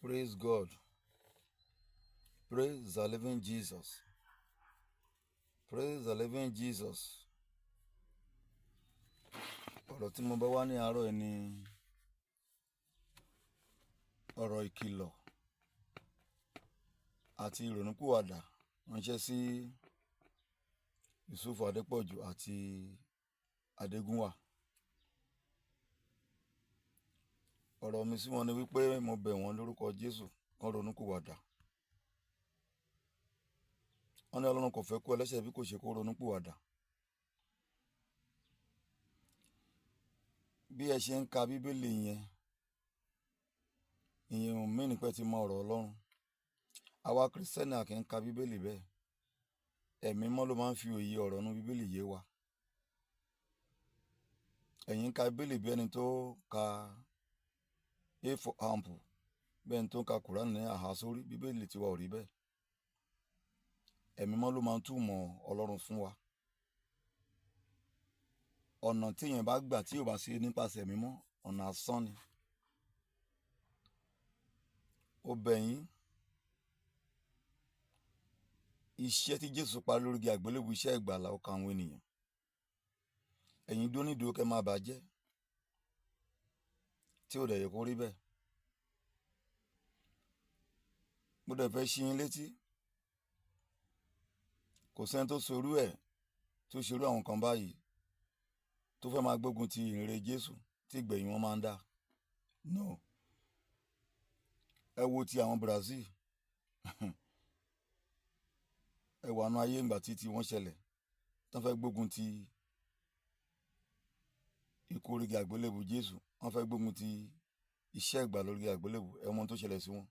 Praise God. Praise the living Jesus. Praise the living Jesus. Ọ̀rọ̀ tí mo bá wá ní àárọ̀ yìí ni ọ̀rọ̀ ìkìlọ̀ àti ìrònúpìwàdà ránṣẹ́ sí Yusuf Adépọ̀jù àti Adégúnwà. Ọ̀rọ̀ mi sí wọn ni wípé mo bẹ̀ wọ́n lórúkọ Jésù kán ronúpìwàdà. Wọ́n ní Ọlọ́run kò fẹ́ kú ẹlẹ́ṣẹ̀ bí kò ṣe kó ronúpìwàdà. Bí ẹ ṣe ń ka Bíbélì yẹn, ìyẹn ò mean pé ẹ ti mọ ọ̀rọ̀ Ọlọ́run. Àwa Kìrìsìtẹ́nì a kì í ka Bíbélì bẹ́ẹ̀. Ẹ̀mí mímọ́ ló máa ń fi òye ọ̀rọ̀ inú Bíbélì yé wa. Ẹ̀yin ń ka Bíbélì bí ẹni tó ka A for apple, bí ẹni tó ń ka Kùránì ní àhásórí. Bíbélì tiwa ò rí bẹ́ẹ̀. Ẹ̀mí mímọ́ ló máa ń túmọ̀ Ọlọ́run fún wa. Ọ̀nà tí èèyàn bá gbà tí ò bá sí nípasẹ̀ ẹ̀mí mímọ́, ọ̀nà asán ni. Ó bẹ̀ yín. Iṣẹ́ tí Jésù parí lórí igi àgbélébùú, iṣẹ́ ìgbàlà ọkàn àwọn ènìyàn. Ẹ̀yin dúró nídùúró kẹ́ máa bàjẹ́, tí ò dẹ̀ yẹ kó rí bẹ́ẹ̀. Mo dẹ̀ fẹ́ ṣí yín létí. Kò sẹ́ni tó sorú ẹ̀ tó ṣerú àwọn nǹkan báyìí tó fẹ́ máa gbógun ti ìhìnrere Jésù tí ìgbẹ̀yìn wọn máa ń dà. No. Ẹ wo ti àwọn Brazil. Ẹ wà nú ayé ìgbà tí tí wọ́n ṣẹlẹ̀ tán fẹ́ gbógun ti ikú orí igi àgbélébùú Jésù, wọ́n fẹ́ gbógun ti iṣẹ́ ìgbàlà orí igi àgbélébùú. Ẹ mọ ohun tó ṣẹlẹ̀ sí wọn.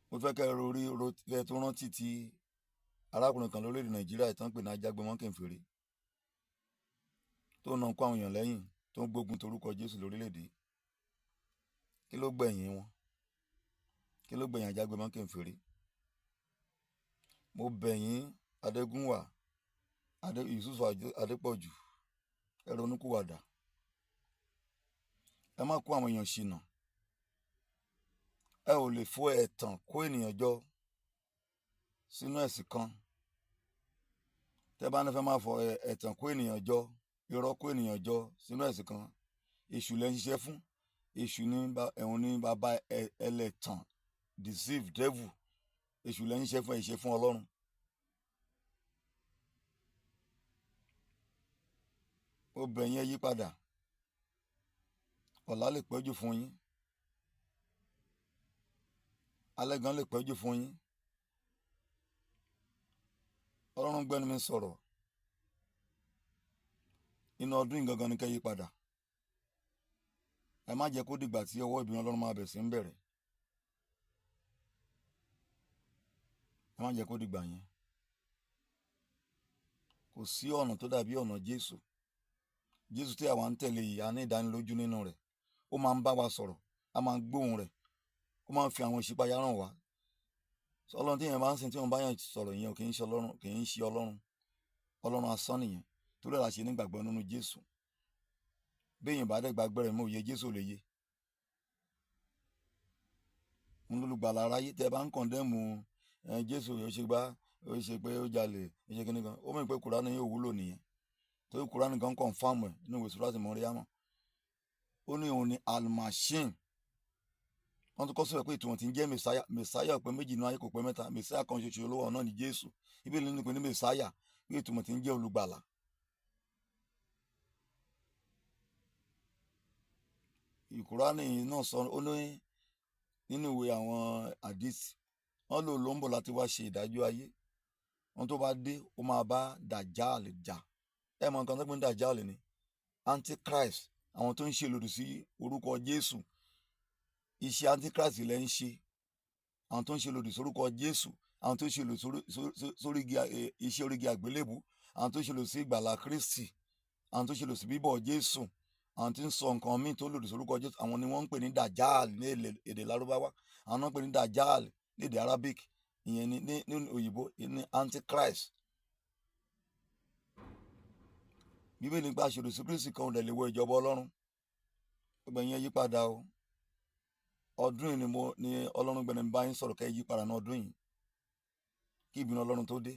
Mo fẹ́ kẹ́ ẹ rorí ro kẹ́ ẹ tún rántí ti arákùnrin kan lórílẹ̀-èdè Nàìjíríà tí wọ́n ń pè ní Ajágbémọ́kìnfèrè tó náà ń kó àwọn èèyàn lẹ́yìn tó ń gbógun torúkọ Jésù lórílẹ̀-èdè. Kí ló gbẹ̀yìn wọn? Kí ló gbẹ̀yìn Ajágbémọ́kìnfèrè? Mo bẹ̀ yín Adégúnwà, Adé Yusuf Adépọ̀jù, ẹ ronúpìwàdà. Ẹ má kó àwọn èèyàn ṣìnà. Ẹ ò lè fo ẹ̀tàn kó ènìyàn jọ sínú ẹ̀sìn kan. Tẹ́ bá ní fẹ́ máa fọ ẹ̀tàn kó ènìyàn jọ, irọ́ kó ènìyàn jọ sínú ẹ̀sìn kan, èṣù lẹ́ ń ṣiṣẹ́ fún. Èṣù ní bá ẹ̀hún ní bàbá ẹlẹ́tàn, deceive devil. Èṣù lẹ́ ń ṣiṣẹ́ fún, ẹ̀ ṣe fún Ọlọ́run. Mo bẹ̀ yín, ẹ yí padà. Ọ̀la lè pẹ́ jù fún yín. Alẹ́ gan lè pẹ́ jù fún yín. Ọlọ́run gbẹ́nu mi sọ̀rọ̀. Inú ọdún yìí gangan ni kẹ́ yí padà. Ẹ má jẹ́ kó dìgbà tí ọwọ́ ìbínú Ọlọ́run máa bẹ̀ sí ń bẹ̀rẹ̀. Ẹ má jẹ́ kó dìgbà yẹn. Kò sí ọ̀nà tó dàbí ọ̀nà Jésù. Jésù tí àwa ń tẹ̀lé yìí, a ní ìdánilójú nínú rẹ̀. Ó máa ń bá wa sọ̀rọ̀, a máa ń gbóhùn rẹ̀, ó máa ń fi àwọn ìṣípayá ràn wá. Ọlọ́run tí èèyàn bá ń sìn tí wọ́n bá yàn sọ̀rọ̀ ìyẹn kì í ṣe Ọlọ́run, kì í ṣe Ọlọ́run. Ọlọ́run asán nìyẹn. Torí ẹ̀ la ṣe nígbàgbọ́ nínú Jésù. Bí èèyàn bá dẹ̀ gbàgbọ́ rẹ̀ mọ́ òye Jésù ò lè yé. Òun lolùgbàlà aráyé. Tẹ́ ẹ bá ń kọ̀ndẹ́mù Jésù ó ṣe gbá, ó ṣe pé ó jalè, ó ṣe kíní kan. Ó mọ̀ pé Kùránì yóò wúlò nìyẹn. Torí Kùránì kan confirm ẹ̀ nínú ìwé Súrátì Mọ́ríámọ̀. Ó ní òun ni Al-Masih. Wọ́n tún kọ́ síbẹ̀ pé ìtumọ̀ tí ń jẹ́ Mèsáyà. Mèsáyà ò pé méjì nínú ayé, kò pé mẹ́ta. Mèsáyà kan ṣoṣo ló wà, náà ni Jésù. Bíbélì ní pé ní Mèsáyà, pé ìtumọ̀ tí ń jẹ́ olùgbàlà. Ìkùránì náà sọ, ó ní nínú ìwé àwọn Hadith, wọ́n lò ló ń bọ̀ láti wá ṣe ìdájọ́ ayé. Wọ́n tó bá dé, ó máa bá Dajjal jà. Ẹ mọ nǹkan tó ń pè ní Dajjal ni Antichrist, àwọn tó ń ṣe lòdì sí orúkọ Jésù. Iṣẹ́ Antichrist lẹ́ ń ṣe. Àwọn tó ń ṣe lòdì sórúkọ Jésù, àwọn tó ń ṣe lòdì sórí iṣẹ́ orí igi àgbélébùú, àwọn tó ń ṣe lòdì sí ìgbàlà Kristi, àwọn tó ń ṣe lòdì sí bíbọ̀ Jésù, àwọn tí ń sọ nǹkan míì tó lòdì sórúkọ Jésù, àwọn ni wọ́n ń pè ní Dajjal ní èdè Lárúbáwá. Àwọn náà ń pè ní Dajjal ní èdè Arabic, ìyẹn ní ní òyìnbó ní Antichrist. Bíbélì nípa aṣòdì sí Kristi kan ò dẹ̀ lè wọ ìjọba Ọlọ́run. Gbogbo ẹ̀yin ẹ yí padà o. Ọdún yìí ni mo ní Ọlọ́run gbẹ̀rẹ̀ ń bá yín sọ̀rọ̀ kẹ́ yí padà ní ọdún yìí, kí ìbínú Ọlọ́run tó dé.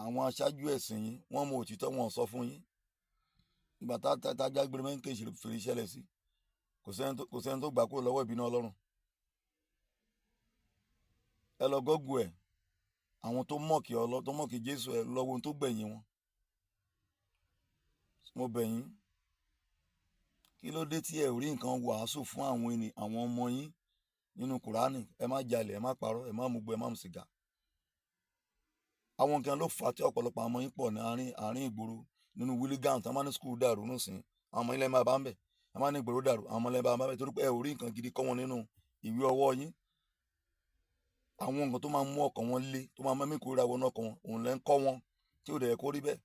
Àwọn aṣáájú ẹ̀sìn yín, wọ́n mọ òtítọ́, wọn ò sọ fún yín. Ìgbà tá tá jágbére mẹ́ńkè fèrè ṣẹlẹ̀ sí, kò sẹ́ni tó gbà kúrò lọ́wọ́ ìbínú Ọlọ́run. Ẹ lọ gọ́gù ẹ̀, àwọn tó mọ̀kì ọlọ́ tó mọ̀kì Jésù, ẹ lọ́wọ́ ohun tó gbẹ̀yìn wọn. Mo bẹ̀ yín, kí ló dé tí ẹ ò rí nǹkan wàásù fún àwọn ènìyàn, àwọn ọmọ yín nínú Kùránì? Ẹ má jalè, ẹ má parọ́, ẹ má mugbó, ẹ má mu sìgá. Àwọn nǹkan ló fà á tí ọ̀pọ̀lọpọ̀ àwọn ọmọ yín pọ̀ ní àárín ìgboro nínú hooligan. Tí wọ́n bá ní school dàrú nísìn, àwọn ọmọ yín lẹ́ẹ̀ máa bá ń bẹ̀. Wọ́n bá ní ìgboro dàrú, àwọn ọmọ lẹ́ẹ̀ máa bá ń bẹ̀, torí pé ẹ ò rí nǹkan gidi kọ́ wọn nínú ìwé ọwọ́ yín. Àwọn nǹkan tó máa ń mú ọkàn wọn le, tó máa ń mẹ́mí ìkórìíra wọnú ọkàn wọn, òun lẹ́ ń kọ́ wọn, tí ò dẹ̀ yẹ kó rí bẹ́ẹ̀.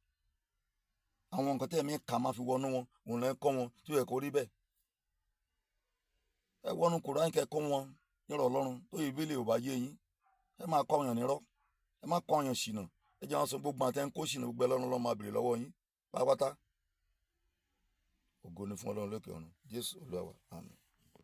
Àwọn nǹkan tẹ̀mí ìkà máa fi wọnú wọn, òun lẹ́ ń kọ́ wọn, tí ò yẹ kó rí bẹ́ẹ̀. Ẹ wọnú Kùránì, kẹ́ kọ́ wọn nírọ̀ Ọlọ́run. Tó yẹ Bíbélì ò bá yé yín, ẹ máa kọ́ èèyàn nírọ́, ẹ má kọ́ èèyàn ṣìnà. Ẹ jẹ́ wọn sọ gbogbo àtẹ́ ń kó ṣìnà, gbogbo Ọlọ́run ló máa béèrè lọ́wọ́ yín pátápátá. Ògo ni fún Ọlọ́run lókè ọ̀run. Jésù Olúwa wa, àmín.